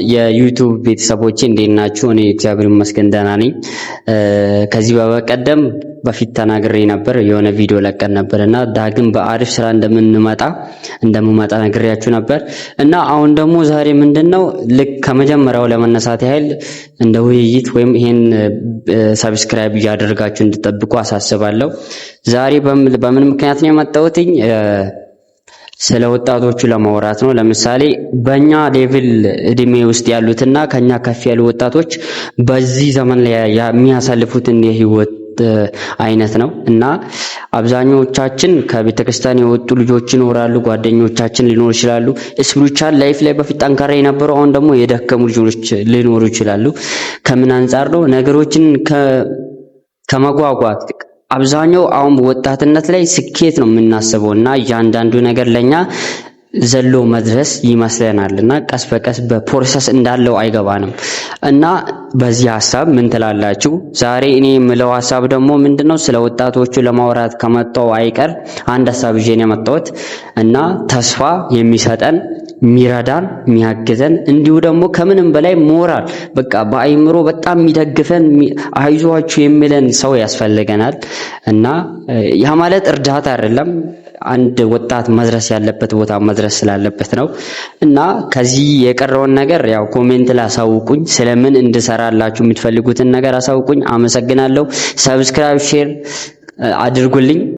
የ YouTube ቤተሰቦቼ፣ እንዴት ናችሁ? እኔ እግዚአብሔር ይመስገን ደህና ነኝ። ከዚህ በቀደም በፊት ተናግሬ ነበር፣ የሆነ ቪዲዮ ለቀን ነበር እና ዳግም በአሪፍ ስራ እንደምመጣ ነግሬያችሁ ነበር። እና አሁን ደግሞ ዛሬ ምንድነው፣ ልክ ከመጀመሪያው ለመነሳት ያህል እንደ ውይይት ወይም ይሄን subscribe እያደረጋችሁ እንድጠብቁ አሳስባለሁ። ዛሬ በምን ምክንያት ነው የመጣሁትኝ? ስለ ወጣቶቹ ለማውራት ነው። ለምሳሌ በእኛ level እድሜ ውስጥ ያሉትና ከኛ ከፍ ያሉ ወጣቶች በዚህ ዘመን ላይ የሚያሳልፉትን የህይወት አይነት ነው። እና አብዛኞቻችን ከቤተ ክርስቲያን የወጡ ልጆች ይኖራሉ፣ ጓደኞቻችን ሊኖሩ ይችላሉ። Spiritual life ላይ በፊት ጠንካራ የነበሩ አሁን ደግሞ የደከሙ ልጆች ሊኖሩ ይችላሉ። ከምን አንጻር ነው? ነገሮችን ከመጓጓት። አብዛኛው አሁን ወጣትነት ላይ ስኬት ነው የምናስበው እና እያንዳንዱ ነገር ለኛ ዘሎ መድረስ ይመስለናል እና ቀስ በቀስ በ process እንዳለው አይገባንም። እና በዚህ ሀሳብ ምን ትላላችሁ? ዛሬ እኔ የምለው ሀሳብ ደግሞ ምንድነው? ስለ ወጣቶቹ ለማውራት ከመጣው አይቀር አንድ ሀሳብ ይዤ ነው የመጣሁት። እና ተስፋ የሚሰጠን፣ የሚረዳን፣ የሚያግዘን፣ እንዲሁ ደግሞ ከምንም በላይ ሞራል በቃ በአይምሮ በጣም የሚደግፈን፣ አይዟችሁ የሚለን ሰው ያስፈልገናል። እና ያ ማለት እርዳታ አይደለም፣ አንድ ወጣት መድረስ ያለበት ቦታ መድረስ ስላለበት ነው። እና ከዚህ የቀረውን ነገር ያው comment ላይ አሳውቁኝ። ስለምን እንድሰራላችሁ የምትፈልጉትን ነገር አሳውቁኝ። አመሰግናለሁ። Subscribe፣ share አድርጉልኝ።